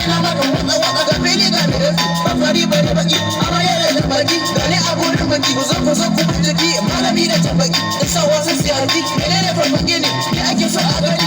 na maka watsa watsa. Ga fili ga mai rufi, ba fari bare baki, amarya da baki, gani a gurin biki. Ku zo, ku zo, ku binciki malami da tabaki, in sa wasu siyarki. Menene farkon gini? Me ake so a gani?